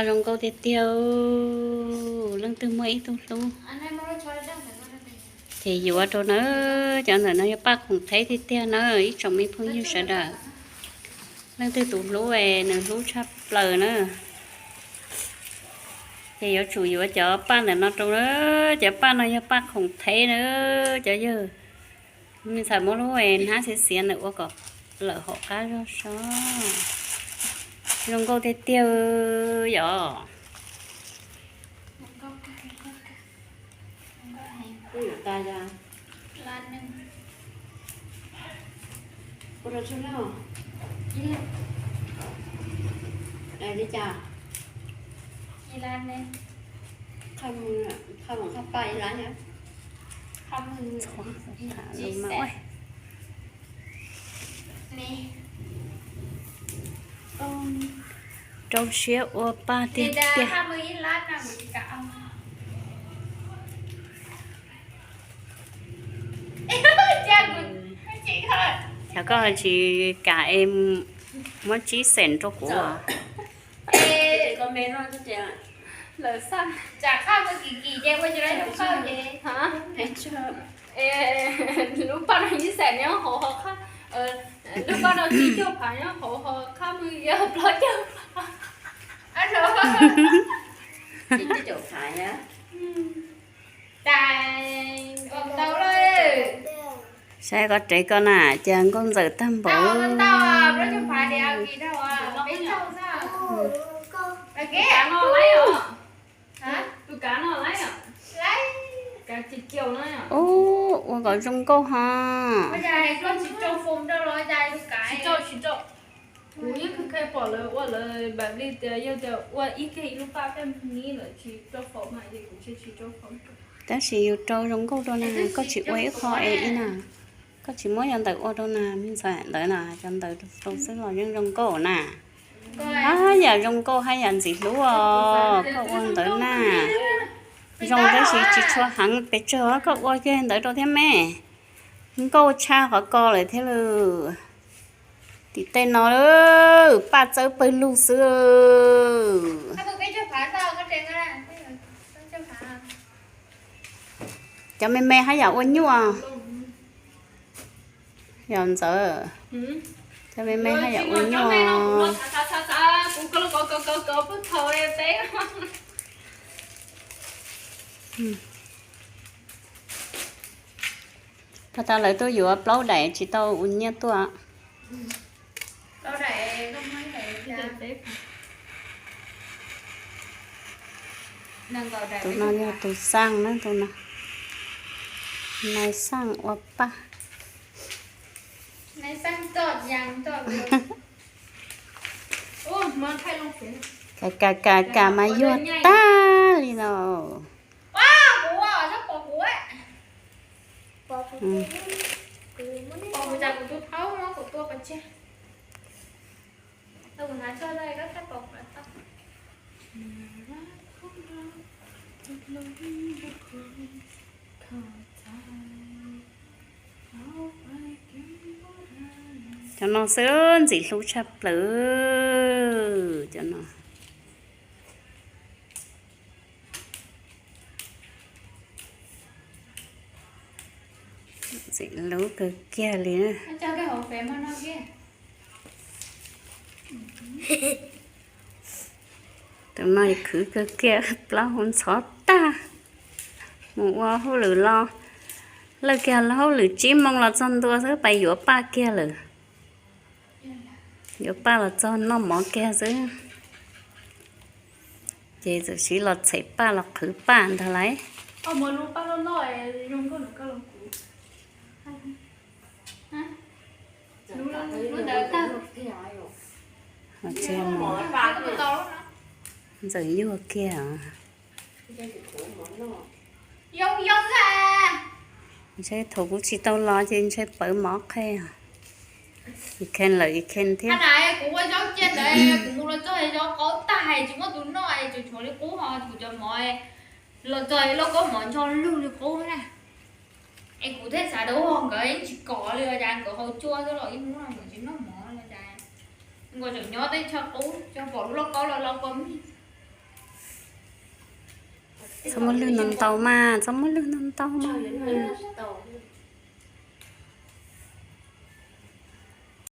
Zoo nkauj tiag tiag, leej twg muaj ib tug hlub ces yuav rau na. Cov ntawm no yog paj khoom thev tiag tiag na ib tsoom me phooj ywg sawv daws. Leej twg tus hlub es nws hlub tshaj plaws na ces yuav tsum yuav cov paj ntawm no rau na. Cov paj no yog paj khoom thev na. Cov yawg me ntxhais muab lub hnab xiav xiav ntawm ua kom lawm hauv qab zog so. Zoo nkauj tiag tiag yom. Rau siab ua paj tiag tiag. Cas koj tsis kam es muab tsib xees rau kuv? Lub paj no ib xees nyob hauv, lub paj no tsib caug phav nyob hauv, ho qhab muag yog plaub caug phav. Saib koj rev koj na, cas nkauj ntxawm tag npaum. Ub, ua kom zoo nkauj ho. Kuv yeej kheev kheev pom lawv ua lawv npam li tias yog tias ua ib kiag ib lub paj peb mi lawm tsis rau faus mas es kuv tsis tsis rau faus. Tab sis yus rau zoo nkauj rau na, koj tsis ua ib qho es ib na, koj tsis muab yog ntawm ua rau na, me ntxhais ntawd na, cov ntawd rau xwb los yeej zoo nkauj na. Haj yam zoo nkauj haj yam ntxim hlub os, koj ua ntawd na. Zoo tab sis tsis tshua heev pes tsawg, koj ua kiag ntawd rau thiab me. Nkauj tshaj qhov ko lawm thiab lawm. Tim tej no paj txawb pawg lug xwb. Cov me me haj yam ua nyuaj. Yog ntxawm, cov me me haj yam ua nyuaj. Tag tag lawv tuaj yuav plaub daim tsis tau ua nyiaj tuaj. Tus no yog tus xaj na, tus no. Nais xaj ua paj. Ka ka ka ka mas yuag tag li no. Cov no xwb ntxim hlub tshaj plaws cov no. Ntxim hlub kawg kiag li. Tus no khwv kawg kiag, plaub hau ntxhov tag. Mus ua hauj lwm los, lawj kiag hauj lwm tsib moos los txog ntua xwb pais yuav paj kiag lawm. Yuav paj los txog noj mov kiag xwb. Ces txawm siv los txhais paj los qhwv paj ntag lauj. Ntxawm yuag kiag. Ntshe thaum kuv tsis tau los ces ntshe pawv mov qhe. Kheej lawm kheej thiab. Kuv ua zaub cia ntawd, kuv mus los txog zaub qaub tag, tsis muaj tus noj, tseem tshuav li qub ho kuv cov mov los txog lauj, kaub mov ncho lug li qub na. Es kuv thiaj xav tias nkawd yeej tsis kom li os, cas nkawd haus cua xwb los ib hnub no nkawd tsis noj mov los cas. Nkawd tseem nyob tej ncho qub, tso pom lub lauj kaub los lau kua mis. Txhob muab lwg ntau ntau mas, txhob muab lwg ntau ntau mas.